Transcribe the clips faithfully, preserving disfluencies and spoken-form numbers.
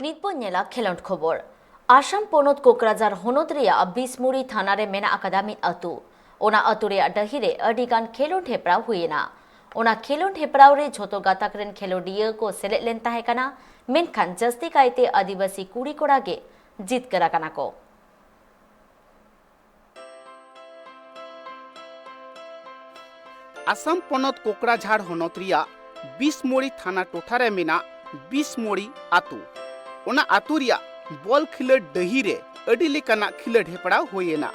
ᱱᱤᱛ ᱵᱚᱱ ᱧᱮᱞᱟ ᱠᱷᱮᱞᱳᱰ ᱠᱷᱚᱵᱚᱨ᱾ ᱟᱥᱟᱢ ᱯᱚᱱᱚᱛ ᱠᱳᱠᱨᱟᱡᱷᱟᱨ ᱦᱚᱱᱚᱛ ᱨᱮᱭᱟᱜ ᱵᱤᱥᱢᱩᱲᱤ ᱛᱷᱟᱱᱟ ᱨᱮ ᱢᱮᱱᱟᱜ ᱟᱠᱟᱫᱟ ᱢᱤᱫ ᱟᱹᱛᱩ᱾ ᱚᱱᱟ ᱟᱹᱛᱩ ᱨᱮᱭᱟᱜ ᱰᱟᱹᱦᱤ ᱨᱮ ᱟᱹᱰᱤ ᱜᱟᱱ ᱠᱷᱮᱞᱳᱰ ᱦᱮᱯᱨᱟᱣ ᱦᱩᱭᱮᱱᱟ᱾ ᱚᱱᱟ ᱠᱷᱮᱞᱳᱰ ᱦᱮᱯᱨᱟᱣ ᱨᱮ ᱡᱷᱚᱛᱚ ᱜᱟᱛᱟᱠ ᱨᱮᱱ ᱠᱷᱮᱞᱳᱰᱤᱭᱟᱹ ᱠᱚ ᱥᱮᱞᱮᱫ ᱞᱮᱱ ᱛᱟᱦᱮᱸ ᱠᱟᱱᱟ, ᱢᱮᱱᱠᱷᱟᱱ ᱡᱟᱹᱥᱛᱤ ᱠᱟᱭᱛᱮ ᱟᱹᱫᱤᱵᱟᱹᱥᱤ ᱠᱩᱲᱤ ᱠᱚᱲᱟ ᱜᱮ ᱡᱤᱛᱠᱟᱹᱨ ᱟᱠᱟᱱᱟ ᱠᱚ᱾ ᱟᱥᱟᱢ ᱯᱚᱱᱚᱛ ᱠᱳᱠᱨᱟᱡᱷᱟᱲ ᱦᱚᱱᱚᱛ ᱨᱮᱭᱟᱜ ᱵᱤᱥᱢᱩᱲᱤ ᱛᱷᱟᱱᱟ ᱴᱚᱴᱷᱟ ᱨᱮ ᱢᱮᱱᱟᱜ ᱵᱤᱥᱢᱩᱲᱤ ᱟᱛᱳ᱾ ᱚᱱᱟ ᱟᱛᱳ ᱨᱮᱭᱟᱜ ᱵᱚᱞ ᱠᱷᱮᱞᱳᱰ ᱰᱟᱹᱦᱤ ᱨᱮ ᱟᱹᱰᱤ ᱞᱮᱠᱟᱱᱟᱜ ᱠᱷᱮᱞᱳᱰ ᱦᱮᱯᱨᱟᱣ ᱦᱩᱭ ᱮᱱᱟ᱾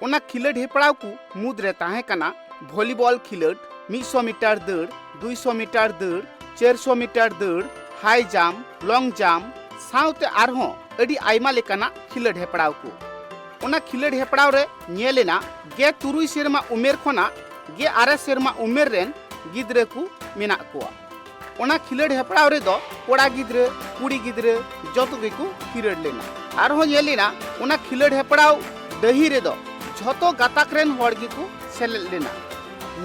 ᱚᱱᱟ ᱠᱷᱮᱞᱳᱰ ᱦᱮᱯᱨᱟᱣ ᱠᱚ ᱢᱩᱫᱽᱨᱮ ᱛᱟᱦᱮᱸ ᱠᱟᱱᱟ ᱵᱷᱚᱞᱤᱵᱚᱞ ᱠᱷᱮᱞᱳᱰ, ᱢᱤᱫᱥᱚ ᱢᱤᱴᱟᱨ ᱫᱟᱹᱲ, ᱫᱩᱭᱥᱚ ᱢᱤᱴᱟᱨ ᱫᱟᱹᱲ, ᱪᱟᱨᱥᱚ ᱢᱤᱴᱟᱨ ᱫᱟᱹᱲ, ᱦᱟᱭ ᱡᱟᱢᱯ, ᱞᱚᱝ ᱡᱟᱢᱯ ᱥᱟᱶᱛᱮ ᱟᱨᱦᱚᱸ ᱟᱹᱰᱤ ᱟᱭᱢᱟ ᱞᱮᱠᱟᱱᱟᱜ ᱠᱷᱮᱞᱳᱰ ᱦᱮᱯᱨᱟᱣ ᱠᱚ᱾ ᱚᱱᱟ ᱠᱷᱮᱞᱳᱰ ᱦᱮᱯᱨᱟᱣ ᱨᱮ ᱧᱮᱞ ᱮᱱᱟ ᱜᱮ ᱛᱩᱨᱩᱭ ᱥᱮᱨᱢᱟ ᱩᱢᱮᱨ ᱠᱷᱚᱱᱟᱜ ᱜᱮ ᱟᱨᱮ ᱥᱮᱨᱢᱟ ᱩᱢᱮᱨ ᱨᱮᱱ ᱜᱤᱫᱽᱨᱟᱹ ᱠᱚ ᱢᱮᱱᱟᱜ ᱠᱚᱣᱟ᱾ ᱚᱱᱟ ᱠᱷᱮᱞᱳᱰ ᱦᱮᱯᱨᱟᱣ ᱨᱮᱫᱚ ᱠᱚᱲᱟ ᱜᱤᱫᱽᱨᱟᱹ, ᱠᱩᱲᱤ ᱜᱤᱫᱽᱨᱟᱹ ᱡᱚᱛᱚ ᱜᱮᱠᱚ ᱠᱷᱮᱞᱳᱰ ᱞᱮᱱᱟ᱾ ᱟᱨᱦᱚᱸ ᱧᱮᱞ ᱮᱱᱟ ᱚᱱᱟ ᱠᱷᱮᱞᱳᱰ ᱦᱮᱯᱨᱟᱣ ᱰᱟᱹᱦᱤ ᱨᱮᱫᱚ ᱡᱷᱚᱛᱚ ᱜᱟᱛᱟᱠ ᱨᱮᱱ ᱦᱚᱲ ᱜᱮᱠᱚ ᱥᱮᱞᱮᱫ ᱞᱮᱱᱟ᱾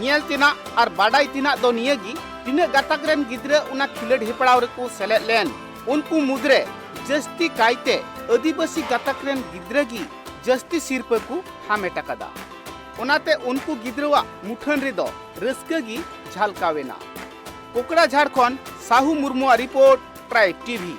ᱧᱮᱞ ᱛᱮᱱᱟᱜ ᱟᱨ ᱵᱟᱰᱟᱭ ᱛᱮᱱᱟᱜ ᱫᱚ ᱱᱤᱭᱟᱹ ᱜᱮ, ᱛᱤᱱᱟᱹᱜ ᱜᱟᱛᱟᱠ ᱨᱮᱱ ᱜᱤᱫᱽᱨᱟᱹ ᱚᱱᱟ ᱠᱷᱮᱞᱳᱰ ᱦᱮᱯᱨᱟᱣ ᱨᱮᱠᱚ ᱥᱮᱞᱮᱫ ᱞᱮᱱ, ᱩᱱᱠᱩ ᱢᱩᱫᱽᱨᱮ ᱡᱟᱹᱥᱛᱤ ᱠᱟᱭᱛᱮ ᱟᱹᱫᱤᱵᱟᱹᱥᱤ ᱜᱟᱛᱟᱠ ᱨᱮᱱ ᱜᱤᱫᱽᱨᱟᱹ ᱜᱮ ᱡᱟᱹᱥᱛᱤ ᱥᱤᱨᱯᱟᱹ ᱠᱚ ᱦᱟᱢᱮᱴ ᱟᱠᱟᱫᱟ᱾ ᱚᱱᱟᱛᱮ ᱩᱱᱠᱩ ᱜᱤᱫᱽᱨᱟᱹᱣᱟᱜ ᱢᱩᱴᱷᱟᱹᱱ ᱨᱮᱫᱚ ᱨᱟᱹᱥᱠᱟᱹ ᱜᱮ ᱡᱷᱟᱞᱠᱟᱣ ᱮᱱᱟ᱾ ᱠᱳᱠᱲᱟᱡᱷᱟᱲ ᱠᱷᱚᱱ ᱥᱟᱦᱩ ᱢᱩᱨᱢᱩᱣᱟᱜ ᱨᱤᱯᱳᱨᱴ, ᱴᱨᱟᱭᱤᱵᱽ ᱴᱤᱵᱷᱤ᱾